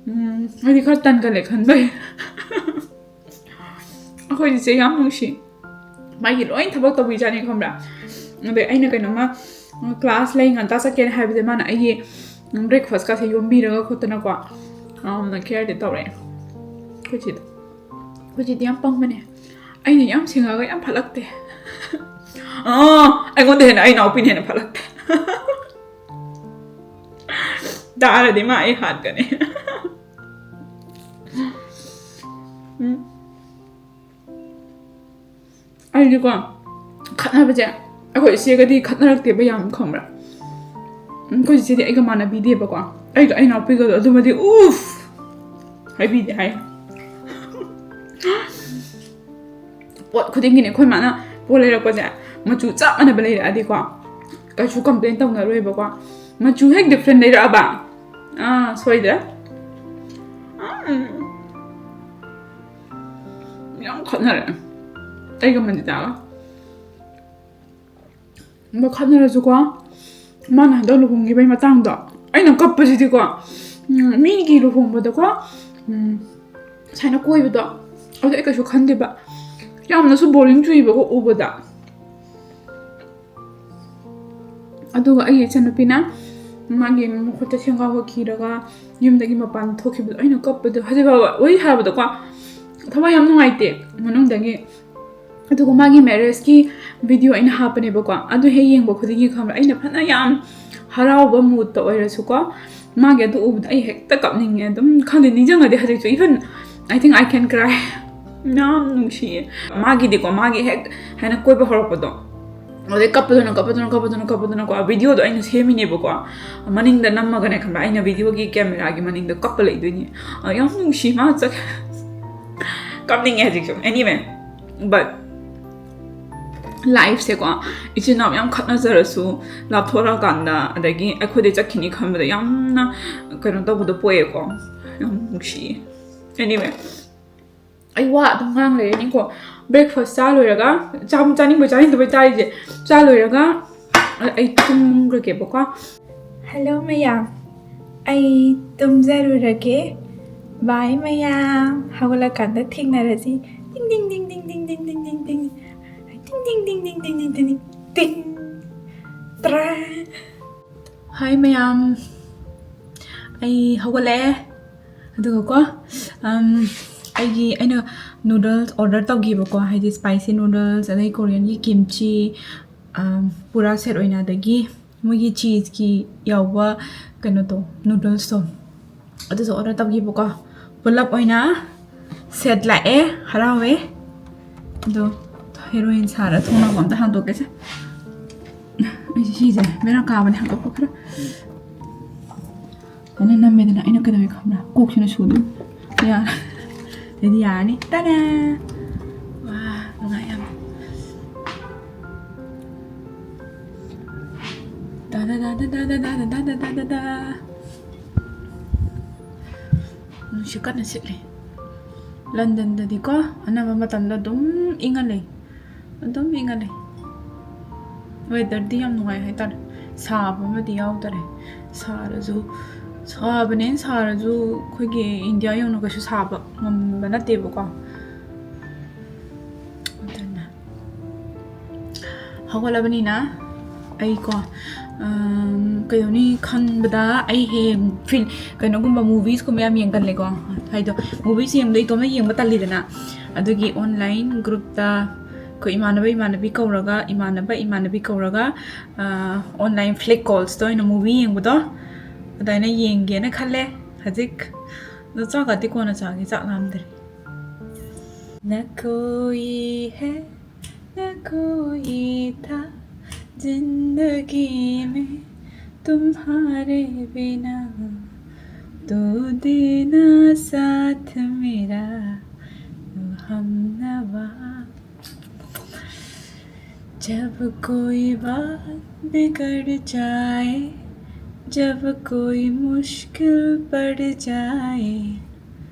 ꯎꯝ, ꯍꯥꯏꯗꯤ ꯈꯔ ꯇꯟꯒꯜꯂꯦ ꯈꯟꯕꯩ꯫ ꯑꯩꯈꯣꯏ ꯆꯦꯆꯦ ꯌꯥꯝ ꯅꯨꯡꯁꯤ꯫ ꯃꯥꯒꯤ ꯂꯣꯏ ꯊꯕꯛ ꯇꯧꯕꯤꯖꯥꯠꯅꯤ, ꯈꯪꯕ꯭ꯔꯥ? ꯑꯗꯩ ꯑꯩꯅ ꯀꯩꯅꯣꯝꯃ ꯀ꯭ꯂꯥꯁ ꯂꯩ, ꯉꯟꯇꯥ ꯆꯠꯀꯦꯅ ꯍꯥꯏꯕꯁꯦ ꯃꯥꯅ ꯑꯩꯒꯤ ꯕ꯭ꯔꯦꯛꯐꯥꯁꯀꯁꯦ ꯌꯣꯝꯕꯤꯔꯒ ꯈꯣꯠꯇꯅꯀꯣ, ꯌꯥꯝꯅ ꯀꯦꯌꯔꯗꯤ ꯇꯧꯔꯛꯑꯦ꯫ ꯑꯩꯈꯣꯏ ꯆꯦꯗꯣ, ꯑꯩꯈꯣꯏ ꯆꯦꯗꯤ ꯌꯥꯝ ꯄꯪꯕꯅꯦ꯫ ꯑꯩꯅ ꯌꯥꯝ ꯁꯤꯡꯉꯒ ꯌꯥꯝ ꯐꯠꯂꯛꯇꯦ꯫ ꯑꯥ, ꯑꯩꯉꯣꯟꯗ ꯍꯦꯟꯅ ꯑꯩ ꯏꯅꯥꯎꯄꯤꯅ ꯍꯦꯟꯅ ꯐꯠꯂꯛꯇꯦ꯫ ꯇꯥꯔꯗꯤ ꯃꯥ ꯑꯩ ꯍꯥꯠꯀꯅꯤ꯫ ꯎꯝ꯫ ꯑꯩꯗꯤꯀꯣ, ꯈꯠꯅꯕꯁꯦ ꯑꯩꯈꯣꯏ ꯏꯆꯦꯒꯗꯤ ꯈꯠꯅꯔꯛꯇꯦꯕ ꯌꯥꯝ, ꯈꯪꯕ꯭ꯔꯥ? ꯎꯝ, ꯑꯩꯈꯣꯏ ꯏꯆꯦꯗꯤ ꯑꯩꯒ ꯃꯥꯟꯅꯕꯤꯗꯦꯕꯀꯣ꯫ ꯑꯩꯒ ꯑꯩ ꯏꯅꯥꯎꯄꯤꯒꯗꯣ ꯑꯗꯨꯃꯗꯤ ꯎꯐ! ꯍꯥꯏꯕꯤꯗꯦ ꯍꯥꯏ꯫ ꯄꯣꯠ ꯈꯨꯗꯤꯡꯒꯤꯅꯦ, ꯑꯩꯈꯣꯏ ꯃꯥꯅ ꯄꯣꯠ ꯂꯩꯔꯛꯄꯁꯦ ꯃꯆꯨ ꯆꯞ ꯃꯥꯟꯅꯕ ꯂꯩꯔꯛꯑꯗꯤꯀꯣ, ꯀꯩꯁꯨ ꯀꯝꯄ꯭ꯂꯦꯟ ꯇꯧꯅꯔꯣꯏꯕꯀꯣ꯫ ꯃꯆꯨ ꯍꯦꯛ ꯗꯤꯐ꯭ꯔꯦꯟ ꯂꯩꯔꯛꯑꯕ, ꯑꯥ, ꯁꯣꯏꯗ꯭ꯔꯦ꯫ ꯎꯝ꯫ ꯌꯥꯝ ꯈꯠꯅꯔꯦ ꯑꯩꯒ ꯃꯅꯤꯇꯥꯒ꯫ ꯑꯗꯣ ꯈꯠꯅꯔꯁꯨꯀꯣ, ꯃꯥꯅ ꯍꯟꯗꯛ ꯂꯨꯍꯣꯡꯈꯤꯕꯩ ꯃꯇꯥꯡꯗꯣ, ꯑꯩꯅ ꯀꯞꯄꯁꯤꯗꯤꯀꯣ, ꯎꯝ, ꯃꯤꯒꯤ ꯂꯨꯍꯣꯡꯕꯗꯀꯣ, ꯎꯝ, ꯁꯨꯃꯥꯏꯅ ꯀꯣꯏꯕꯗꯣ, ꯑꯗꯨ ꯑꯩ ꯀꯩꯁꯨ ꯈꯟꯗꯦꯕ꯫ ꯌꯥꯝꯅꯁꯨ ꯕꯣꯔꯤꯡ ꯆꯨꯏꯕꯀꯣ ꯎꯕꯗ꯫ ꯑꯗꯨꯒ ꯑꯩꯒꯤ ꯏꯆꯟꯅꯨꯄꯤꯅ ꯃꯥꯒꯤ ꯃꯈꯨꯠꯇ ꯁꯦꯡꯒꯥꯎꯒ ꯀꯤꯔꯒ ꯌꯨꯝꯗꯒꯤ ꯃꯄꯥꯟ ꯊꯣꯛꯈꯤꯕꯗꯣ, ꯑꯩꯅ ꯀꯞꯄꯗꯣ ꯍꯧꯖꯤꯛ ꯐꯥꯎꯕ ꯋꯥꯔꯤ ꯁꯥꯕꯗꯀꯣ ꯊꯋꯥꯏ ꯌꯥꯝ ꯅꯨꯡꯉꯥꯏꯇꯦ ꯃꯅꯨꯡꯗꯒꯤ꯫ ꯑꯗꯨꯒ ꯃꯥꯒꯤ ꯃꯦꯔꯦꯖꯀꯤ ꯚꯤꯗꯤꯑꯣ ꯑꯩꯅ ꯍꯥꯞꯄꯅꯦꯕꯀꯣ, ꯑꯗꯨ ꯍꯦꯛ ꯌꯦꯡꯕ ꯈꯨꯗꯤꯡꯒꯤ, ꯈꯪꯕ꯭ꯔꯥ, ꯑꯩꯅ ꯐꯅ ꯌꯥꯝ ꯍꯔꯥꯎꯕ ꯃꯨꯠꯇ ꯑꯣꯏꯔꯁꯨꯀꯣ, ꯃꯥꯒꯤ ꯑꯗꯨ ꯎꯕꯗ ꯑꯩ ꯍꯦꯛꯇ ꯀꯞꯅꯤꯡꯉꯦ꯫ ꯑꯗꯨꯝ ꯈꯪꯗꯦ, ꯅꯤꯡꯁꯤꯡꯉꯗꯤ ꯍꯧꯖꯤꯛꯁꯨ, even I think I can cry꯫ ꯌꯥꯝ ꯅꯨꯡꯁꯤꯌꯦ꯫ ꯃꯥꯒꯤꯗꯤꯀꯣ, ꯃꯥꯒꯤ ꯍꯦꯛ ꯍꯥꯏꯅ ꯀꯣꯏꯕ ꯍꯧꯔꯛꯄꯗꯣ, ꯑꯗꯩ ꯀꯞꯄꯗꯨꯅ, ꯀꯞꯄꯗꯨꯅ, ꯀꯞꯄꯗꯨꯅ, ꯀꯞꯄꯗꯨꯅꯀꯣ, ꯚꯤꯗꯤꯑꯣꯗꯣ ꯑꯩꯅ ꯁꯦꯝꯃꯤꯅꯦꯕꯀꯣ, ꯃꯅꯤꯡꯗ ꯅꯝꯃꯒꯅꯦ, ꯈꯪꯕ꯭ꯔꯥ, ꯑꯩꯅ ꯚꯤꯗꯤꯑꯣꯒꯤ ꯀꯦꯃꯦꯔꯥꯒꯤ ꯃꯅꯤꯡꯗ ꯀꯞꯄ ꯂꯩꯗꯣꯏꯅꯤ꯫ ꯑ, ꯌꯥꯝ ꯅꯨꯡꯁꯤ ꯃꯥ ꯆꯠ-, ꯀꯞꯅꯤꯡꯉꯦ ꯍꯧꯖꯤꯛꯁꯨ꯫ Anyway, but ꯂꯥꯏꯐꯁꯦꯀꯣ, ꯏꯆꯤꯟ ꯏꯅꯥꯎ ꯌꯥꯝ ꯈꯠꯅꯖꯔꯁꯨ, ꯂꯥꯞꯊꯣꯔꯛꯑꯀꯥꯟꯗ, ꯑꯗꯒꯤ ꯑꯩꯈꯣꯏꯗꯩ ꯆꯠꯈꯤꯅꯤ ꯈꯟꯕꯗ ꯌꯥꯝꯅ ꯀꯩꯅꯣ ꯇꯧꯕꯗꯣ ꯄꯣꯛꯑꯦꯀꯣ꯫ ꯌꯥꯝ ꯅꯨꯡꯁꯤꯌꯦ꯫ Anyway, ꯑꯩ ꯋꯥ ꯑꯗꯨꯝ ꯉꯥꯡ ꯂꯩꯔꯅꯤꯀꯣ꯫ ꯕ꯭ꯔꯦꯛꯐꯥꯁ ꯆꯥ ꯂꯣꯏꯔꯒ, ꯆꯥ-, ꯆꯥꯅꯤꯡꯕ ꯆꯥꯅꯤꯡꯗꯕꯩ ꯆꯥꯔꯤꯁꯦ, ꯆꯥ ꯂꯣꯏꯔꯒ ꯑꯩ ꯇꯨꯝꯈ꯭ꯔꯒꯦꯕꯀꯣ꯫ ꯍꯜꯂꯣ ꯃꯌꯥꯝ, ꯑꯩ ꯇꯨꯝꯖꯔꯨꯔꯒꯦ꯫ ꯕꯥꯏ ꯃꯌꯥꯝ, ꯍꯧꯒꯠꯂꯀꯥꯟꯗ ꯊꯦꯡꯅꯔꯁꯤ꯫ ꯇꯤꯡ ꯇꯤꯡ ꯇꯤꯡ ꯇꯤꯡ ꯇꯤꯡ ꯇꯤꯡ ꯇꯤꯡ ꯇꯤꯡ ꯇꯤꯡ꯫ ꯇꯤꯡ ꯇꯤꯡ ꯇꯤꯡ ꯇꯤꯡ ꯇꯤꯡ ꯇꯤꯡ ꯇꯤꯡ꯫ ꯇꯤꯡ꯫ ꯇ꯭ꯔꯦ꯫ ꯍꯥꯏ ꯃꯌꯥꯝ, ꯑꯩ ꯍꯧꯒꯠꯂꯛꯑꯦ꯫ ꯑꯗꯨꯒꯀꯣ, ꯑꯝ, ꯑꯩꯒꯤ, ꯑꯩꯅ noodles order ꯇꯧꯈꯤꯕꯀꯣ, ꯍꯥꯏꯗꯤ spicy noodles, ꯑꯗꯩ Koreanꯒꯤ kimchi, ꯑꯝ, ꯄꯨꯔꯥ set ꯑꯣꯏꯅ, ꯑꯗꯒꯤ ꯃꯣꯏꯒꯤ cheeseꯀꯤ ꯌꯥꯎꯕ ꯀꯩꯅꯣꯗꯣ, noodlesꯇꯣ, ꯑꯗꯨꯁꯨ order ꯇꯧꯈꯤꯕꯀꯣ꯫ ꯄꯨꯂꯞ ꯑꯣꯏꯅ set ꯂꯥꯛꯑꯦ, ꯍꯔꯥꯎꯋꯦ꯫ ꯑꯗꯣ heroine ꯁꯥꯔ ꯊꯣꯡꯅꯥꯎ ꯑꯝꯇ ꯍꯥꯡꯗꯣꯛꯀꯦꯁꯦ꯫ ꯑꯩꯁꯦ ꯁꯤꯁꯦ ꯕꯦꯔꯥ ꯀꯥꯕꯅꯦ, ꯍꯥꯡꯗꯣꯛꯄ ꯈꯔ꯫ ꯑꯩꯅ ꯅꯝꯃꯦꯗꯅ, ꯑꯩꯅ ꯀꯩꯗꯧꯋꯦ ꯈꯪꯕ꯭ꯔꯥ? ꯀꯣꯛꯁꯤꯅ ꯁꯨꯗꯣꯏ꯫ ꯌꯥꯔꯦ꯫ ꯑꯗꯩꯗꯤ ꯌꯥꯔꯅꯤ꯫ ꯇꯅꯥ! ꯋꯥ, ꯅꯨꯡꯉꯥꯏ ꯌꯥꯝ꯫ ꯇꯥꯗꯥ, ꯇꯥꯗꯥ, ꯇꯥꯗꯥ, ꯇꯥꯗꯥ, ꯇꯥꯗꯥ, ꯇꯥꯗꯥ, ꯇꯥꯗꯥ꯫ ꯅꯨꯡꯁꯤꯠ ꯀꯟꯅ ꯁꯤꯠꯂꯤ꯫ ꯂꯟꯗꯟꯗꯗꯤꯀꯣ, ꯑꯅꯝꯕ ꯃꯇꯝꯗ ꯑꯗꯨꯝ ꯏꯪꯉ ꯂꯩ꯫ ꯑꯗꯨꯝ ꯏꯪꯉ ꯂꯩ꯫ Weatherꯗꯤ ꯌꯥꯝ ꯅꯨꯡꯉꯥꯏ ꯍꯥꯏꯇꯥꯔꯦ꯫ ꯁꯥꯕ ꯑꯃꯗꯤ ꯌꯥꯎꯗꯔꯦ꯫ ꯁꯥꯔꯁꯨ, ꯁꯥꯕꯅꯦꯅ ꯁꯥꯔꯁꯨ ꯑꯩꯈꯣꯏꯒꯤ ꯏꯟꯗꯤꯌꯥ ꯌꯧꯅ ꯀꯩꯁꯨ ꯁꯥꯕ ꯉꯝꯕ ꯅꯠꯇꯦꯕꯀꯣ꯫ ꯑꯗꯨꯅ ꯍꯧꯒꯠꯂꯕꯅꯤꯅ ꯑꯩꯀꯣ, ꯑꯝ, ꯀꯩꯗꯧꯅꯤ ꯈꯟꯕꯗ ꯑꯩ ꯍꯦꯛ ꯐꯤꯜ-, ꯀꯩꯅꯣꯒꯨꯝꯕ, moviesꯀꯨꯝꯕ ꯌꯥꯝ ꯌꯦꯡꯒꯜꯂꯦꯀꯣ꯫ ꯍꯥꯏꯗꯣ, movies ꯌꯦꯡꯕꯗꯣ ꯏꯇꯣꯝꯇ ꯌꯦꯡꯕ ꯇꯜꯂꯤꯗꯅ꯫ ꯑꯗꯨꯒꯤ online groupꯇ ꯑꯩꯈꯣꯏ ꯏꯃꯥꯟꯅꯕ ꯏꯃꯥꯟꯅꯕꯤ ꯀꯧꯔꯒ, ꯏꯃꯥꯟꯅꯕ ꯏꯃꯥꯟꯅꯕꯤ ꯀꯧꯔꯒ, ꯑ, online flick callsꯇ ꯑꯣꯏꯅ movie ꯌꯦꯡꯕꯗꯣ ꯑꯗꯨꯃꯥꯏꯅ ꯌꯦꯡꯒꯦꯅ ꯈꯜꯂꯦ ꯍꯧꯖꯤꯛ꯫ ꯑꯗꯣ ꯆꯥꯛꯀꯗꯤ ꯀꯣꯟꯅ ꯆꯥꯒꯦ, ꯆꯥꯛ ꯂꯥꯝꯗ꯭ꯔꯤ꯫ ना कोई है, ना कोई था जिंदगी में तुम्हारे बिना, तू देना साथ मेरा, तू हमनवा। जब कोई बात बिगड़ जाए, जब कोई मुश्किल पड़ जाए,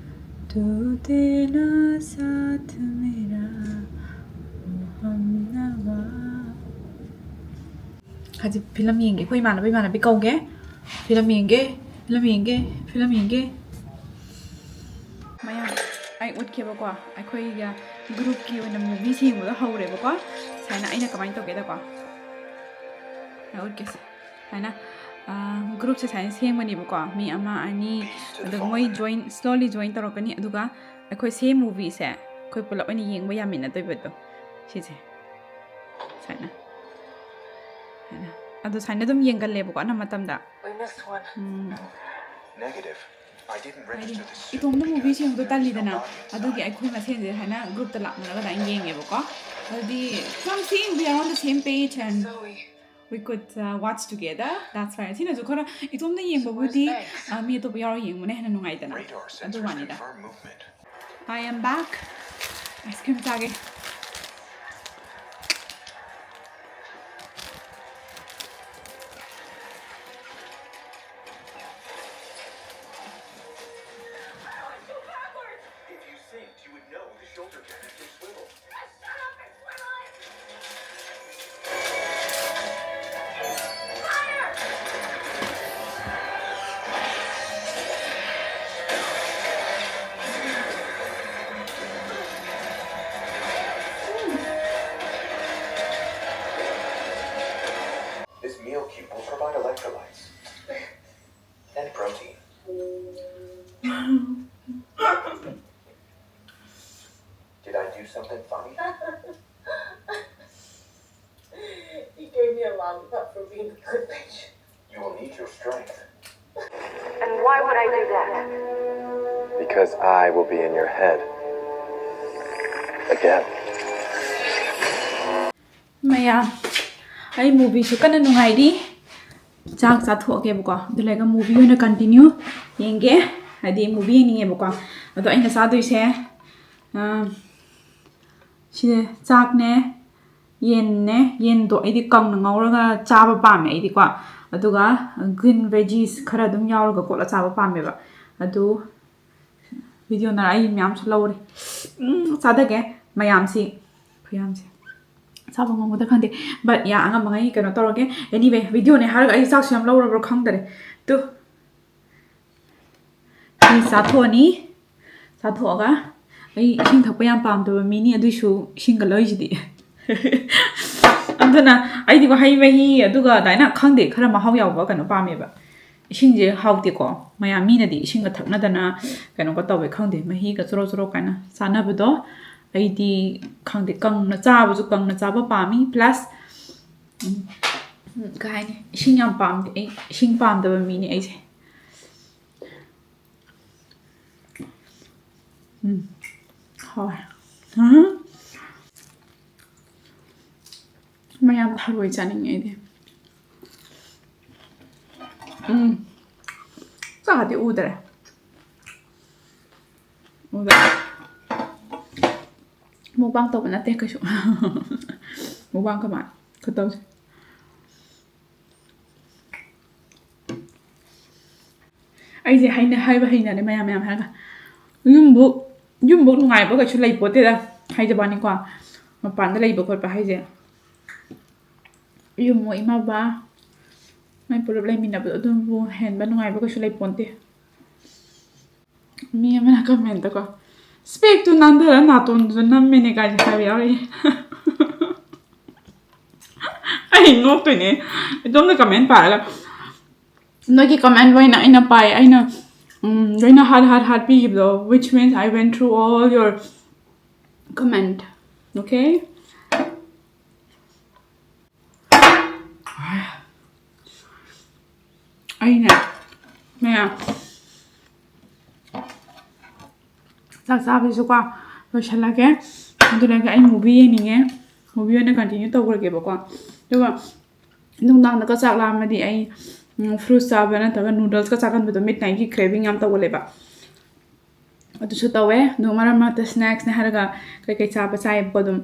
तू देना साथ मेरा, ओ हमनवा। ꯍꯧꯖꯤꯛ film ꯌꯦꯡꯒꯦ, ꯑꯩꯈꯣꯏ ꯏꯃꯥꯟꯅꯕ ꯏꯃꯥꯟꯅꯕꯤ ꯀꯧꯒꯦ꯫ Film ꯌꯦꯡꯒꯦ, film ꯌꯦꯡꯒꯦ, film ꯌꯦꯡꯒꯦ꯫ ꯃꯌꯥꯝ, ꯑꯩ ꯎꯠꯀꯦꯕꯀꯣ, ꯑꯩꯈꯣꯏꯒ groupꯀꯤ ꯑꯣꯏꯅ movies ꯌꯦꯡꯕꯗꯣ ꯍꯧꯔꯦꯕꯀꯣ꯫ ꯁꯨꯃꯥꯏꯅ ꯑꯩꯅ ꯀꯃꯥꯏꯅ ꯇꯧꯒꯦꯗꯀꯣ, ꯎꯠꯀꯦꯁꯦ꯫ ꯁꯨꯃꯥꯏꯅ ꯒ꯭ꯔꯨꯞꯁꯦ ꯁꯨꯃꯥꯏꯅ ꯁꯦꯝꯒꯅꯦꯕꯀꯣ, ꯃꯤ ꯑꯃ ꯑꯅꯤ, ꯑꯗꯨꯒ ꯃꯣꯏ ꯖꯣꯏꯟ, ꯁ꯭ꯂꯣꯂꯤ ꯖꯣꯏꯟ ꯇꯧꯔꯛꯀꯅꯤ꯫ ꯑꯗꯨꯒ ꯑꯩꯈꯣꯏ ꯁꯦꯝ ꯃꯨꯚꯤꯁꯦ ꯑꯩꯈꯣꯏ ꯄꯨꯂꯞ ꯑꯣꯏꯅ ꯌꯦꯡꯕ ꯌꯥꯃꯤꯟꯅꯗꯣꯏꯕꯗꯣ, ꯁꯤꯁꯦ ꯁꯨꯃꯥꯏꯅ꯫ ꯁꯨꯃꯥꯏꯅ ꯑꯗꯣ ꯁꯨꯃꯥꯏꯅ ꯑꯗꯨꯝ ꯌꯦꯡꯒꯜꯂꯦꯕꯀꯣ ꯑꯅꯝꯕ ꯃꯇꯝꯗ꯫ ꯎꯝ꯫ ꯍꯥꯏꯗꯤ ꯏꯇꯣꯝꯇ ꯃꯨꯚꯤꯁꯦ ꯌꯦꯡꯕꯗꯣ ꯇꯜꯂꯤꯗꯅ, ꯑꯗꯨꯒꯤ ꯑꯩꯈꯣꯏ ꯃꯁꯦꯟꯁꯦ ꯁꯨꯃꯥꯏꯅ ꯒ꯭ꯔꯨꯞꯇ ꯂꯥꯛꯅꯔꯒ ꯑꯗꯨꯃꯥꯏꯅ ꯌꯦꯡꯉꯦꯕꯀꯣ꯫ ꯑꯗꯨꯗꯤ ꯆꯝꯁꯤꯡ we are on the same page and we could uh, watch together. That's why. ꯁꯤꯅꯁꯨ ꯈꯔ ꯏꯇꯣꯝꯇ ꯌꯦꯡꯕꯕꯨꯗꯤ, uh, ꯃꯤ ꯑꯇꯣꯞꯄ ꯌꯥꯎꯔ ꯌꯦꯡꯕꯅ ꯍꯦꯟꯅ ꯅꯨꯡꯉꯥꯏꯗꯅ꯫ ꯑꯗꯨ ꯋꯥꯅꯤꯗ꯫ I am back. Ice cream ꯆꯥꯒꯦ꯫ If you synced, you would know the shoulder pad can swivel. This meal cube will provide electrolytes and protein. Did I do something funny? He gave me a lollipop for being a good bitch. You will need your strength. And why would I do that? Because I will be in your head. Again. ꯃꯌꯥꯝ, ꯑꯩ ꯃꯨꯚꯤꯁꯨ ꯀꯟꯅ ꯅꯨꯡꯉꯥꯏꯔꯤ꯫ ꯆꯥꯛ ꯆꯥꯊꯣꯛꯑꯒꯦꯕꯀꯣ, ꯑꯗꯨ ꯂꯩꯔꯒ movie ꯑꯣꯏꯅ continue ꯌꯦꯡꯒꯦ꯫ ꯍꯥꯏꯗꯤ ꯃꯨꯚꯤ ꯌꯦꯡꯅꯤꯡꯉꯦꯕꯀꯣ꯫ ꯑꯗꯣ ꯑꯩꯅ ꯆꯥꯗꯣꯏꯁꯦ, ꯑ, ꯁꯤꯁꯦ ꯆꯥꯛꯅꯦ, ꯌꯦꯟꯅꯦ꯫ ꯌꯦꯟꯗꯣ ꯑꯩꯗꯤ ꯀꯪꯅ ꯉꯧꯔꯒ ꯆꯥꯕ ꯄꯥꯝꯃꯦ ꯑꯩꯗꯤꯀꯣ꯫ ꯑꯗꯨꯒ green veggies ꯈꯔ ꯑꯗꯨꯝ ꯌꯥꯎꯔꯒ ꯀꯣꯠꯂ ꯆꯥꯕ ꯄꯥꯝꯃꯦꯕ꯫ ꯑꯗꯨ ꯚꯤꯗꯤꯑꯣꯅ ꯑꯩ ꯃꯌꯥꯝꯁꯨ ꯂꯧꯔꯦ꯫ ꯎꯝ, ꯆꯥꯗꯒꯦ ꯃꯌꯥꯝꯁꯤ, ꯈꯨꯌꯥꯝꯁꯦ꯫ ꯆꯥꯕ ꯉꯝꯒꯗ꯭ꯔꯥ ꯈꯪꯗꯦ꯫ But ꯌꯥ, ꯑꯉꯝꯕꯉꯩ ꯀꯩꯅꯣ ꯇꯧꯔꯒꯦ꯫ Anyway, ꯚꯤꯗꯤꯑꯣꯅꯦ ꯍꯥꯏꯔꯒ ꯑꯩ ꯆꯥꯛꯁꯨ ꯌꯥꯝ ꯂꯧꯔꯕ꯭ꯔꯥ ꯈꯪꯗꯔꯦ꯫ ꯇꯨ꯫ ꯁꯤ ꯆꯥꯊꯣꯛꯑꯅꯤ꯫ ꯆꯥꯊꯣꯛꯑꯒ ꯑꯩ ꯏꯁꯤꯡ ꯊꯛꯄ ꯌꯥꯝ ꯄꯥꯝꯗꯕ ꯃꯤꯅꯤ, ꯑꯗꯨꯏꯁꯨ ꯏꯁꯤꯡꯒ ꯂꯧꯔꯤꯁꯤꯗꯤ꯫ ꯑꯗꯨꯅ ꯑꯩꯗꯤꯀꯣ ꯍꯩ ꯃꯍꯤ ꯑꯗꯨꯒ ꯑꯗꯨꯃꯥꯏꯅ ꯈꯪꯗꯦ, ꯈꯔ ꯃꯍꯥꯎ ꯌꯥꯎꯕ ꯀꯩꯅꯣ ꯄꯥꯝꯃꯦꯕ꯫ ꯏꯁꯤꯡꯁꯦ ꯍꯥꯎꯇꯦꯀꯣ, ꯃꯌꯥꯝ ꯃꯤꯅꯗꯤ ꯏꯁꯤꯡꯒ ꯊꯛꯅꯗꯅ ꯀꯩꯅꯣꯒ ꯇꯧꯋꯦ, ꯈꯪꯗꯦ, ꯃꯍꯤꯒ ꯆꯣꯔꯣ ꯆꯣꯔꯣ ꯀꯥꯏꯅ ꯆꯥꯅꯕꯗꯣ꯫ ꯑꯩꯗꯤ ꯈꯪꯗꯦ, ꯀꯪꯅ ꯆꯥꯕꯁꯨ, ꯀꯪꯅ ꯆꯥꯕ ꯄꯥꯝꯃꯤ꯫ Plus ꯎꯝ, ꯎꯝ, ꯀꯩ ꯍꯥꯏꯅꯤ, ꯏꯁꯤꯡ ꯌꯥꯝ ꯄꯥꯝꯗꯦ ꯑꯩ, ꯏꯁꯤꯡ ꯄꯥꯝꯗꯕ ꯃꯤꯅꯦ ꯑꯩꯁꯦ꯫ ꯎꯝ, ꯍꯥꯎꯋꯦ꯫ ꯎꯝ꯫ ꯃꯌꯥꯝ ꯊꯔꯣꯏ ꯆꯥꯅꯤꯡꯉꯦ ꯑꯩꯗꯤ꯫ ꯎꯝ꯫ ꯆꯥꯗꯤ ꯎꯗ꯭ꯔꯦ꯫ ꯎꯗ꯭ꯔꯦ꯫ Mukbang ꯇꯧꯕ ꯅꯠꯇꯦ ꯀꯩꯁꯨ꯫ Mukbang ꯀꯃꯥꯏ ꯈꯨꯇꯧꯁꯦ꯫ ꯑꯩꯁꯦ ꯍꯩꯅ-, ꯍꯥꯏꯕ ꯍꯩꯅꯔꯦ ꯃꯌꯥꯝ ꯃꯌꯥꯝ ꯍꯥꯏꯔꯒ꯫ ꯌꯨꯝꯕꯨ, ꯌꯨꯝꯕꯨ ꯅꯨꯡꯉꯥꯏꯕ ꯀꯩꯁꯨ ꯂꯩꯄꯣꯠꯇꯦꯗ, ꯍꯥꯏꯖꯕ ꯋꯥꯅꯤꯀꯣ꯫ ꯃꯄꯥꯟꯗ ꯂꯩꯕ ꯈꯣꯠꯄ ꯍꯥꯏꯁꯦ꯫ ꯌꯨꯝꯕꯨ ꯏꯃꯥ ꯕꯕꯥ ꯃꯣꯏ ꯄꯨꯂꯞ ꯂꯩꯃꯤꯟꯅꯕꯗꯣ ꯑꯗꯨꯕꯨ ꯍꯦꯟꯕ ꯅꯨꯡꯉꯥꯏꯕ ꯀꯩꯁꯨ ꯂꯩꯄꯣꯟꯇꯦ꯫ ꯃꯤ ꯑꯃꯅ comment ꯀꯣ, "Speak ꯇꯨ ꯅꯥꯟꯊꯔ ꯅꯥꯇꯣꯟꯗꯨꯁꯨ ꯅꯝꯃꯦꯅꯦ" ꯀꯥꯏꯁꯦ ꯍꯥꯏꯕ ꯌꯥꯎꯔꯛꯑꯦ꯫ ꯑꯩ ꯅꯣꯛꯇꯣꯏꯅꯦ ꯏꯇꯣꯝꯇ comment ꯄꯥꯔꯒ꯫ ꯅꯣꯏꯒꯤ comment ꯂꯣꯏꯅ ꯑꯩꯅ ꯄꯥꯏ, ꯑꯩꯅ, ꯎꯝ, ꯂꯣꯏꯅ heart heart heart ꯄꯤꯈꯤꯕꯗꯣ, which means I went through all your comment, okay? ꯑꯩꯅ, ꯃꯌꯥꯝ, ꯆꯥꯛ ꯆꯥꯕꯁꯤꯁꯨꯀꯣ ꯂꯣꯏꯁꯤꯜꯂꯒꯦ꯫ ꯑꯗꯨꯅ ꯑꯩ movie ꯌꯦꯡꯅꯤꯡꯉꯦ, movie ꯑꯣꯏꯅ continue ꯇꯧꯈ꯭ꯔꯒꯦꯕꯀꯣ꯫ ꯑꯗꯨꯒ ꯅꯨꯡꯗꯥꯡꯗꯒ ꯆꯥꯛ ꯂꯥꯝꯃꯗꯤ ꯑꯩ, ꯎꯝ, fruits ꯆꯥꯕ ꯅꯠꯇ꯭ꯔꯒ noodles ꯀ ꯆꯥꯒꯟꯕꯗꯣ midnight ꯀꯤ craving ꯌꯥꯝ ꯇꯧꯒꯜꯂꯦꯕ꯫ ꯑꯗꯨꯁꯨ ꯇꯧꯋꯦ꯫ ꯑꯗꯣ ꯃꯔꯛ ꯃꯔꯛꯇ snacks ꯅꯦ ꯍꯥꯏꯔꯒ ꯀꯩꯀꯩ ꯆꯥꯕ ꯆꯥꯏꯌꯦꯕꯀꯣ ꯑꯗꯨꯝ꯫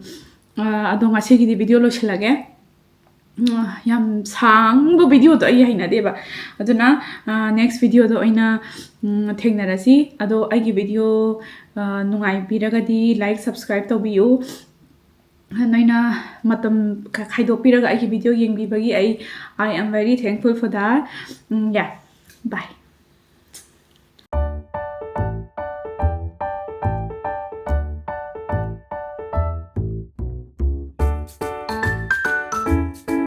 ꯑꯥ, ꯑꯗꯣ ꯉꯁꯤꯒꯤꯗꯤ video ꯂꯣꯏꯁꯤꯜꯂꯒꯦ꯫ ꯎꯝ, ꯌꯥꯝ ꯁꯥꯡꯕ video ꯗꯣ ꯑꯩ ꯍꯩꯅꯗꯦꯕ꯫ ꯑꯗꯨꯅ, ꯑꯥ, next video ꯗ ꯑꯣꯏꯅ, ꯎꯝ, ꯊꯦꯡꯅꯔꯁꯤ꯫ ꯑꯗꯣ ꯑꯩꯒꯤ video, ꯑꯥ, ꯅꯨꯡꯉꯥꯏꯕꯤꯔꯒꯗꯤ like, subscribe ꯇꯧꯕꯤꯌꯨ꯫ ꯅꯣꯏꯅ ꯃꯇꯝ ꯈ-, ꯈꯥꯏꯗꯣꯛꯄꯤꯔꯒ ꯑꯩꯒꯤ video ꯌꯦꯡꯕꯤꯕꯒꯤ ꯑꯩ, I am very thankful for that. Um, yeah. Bye.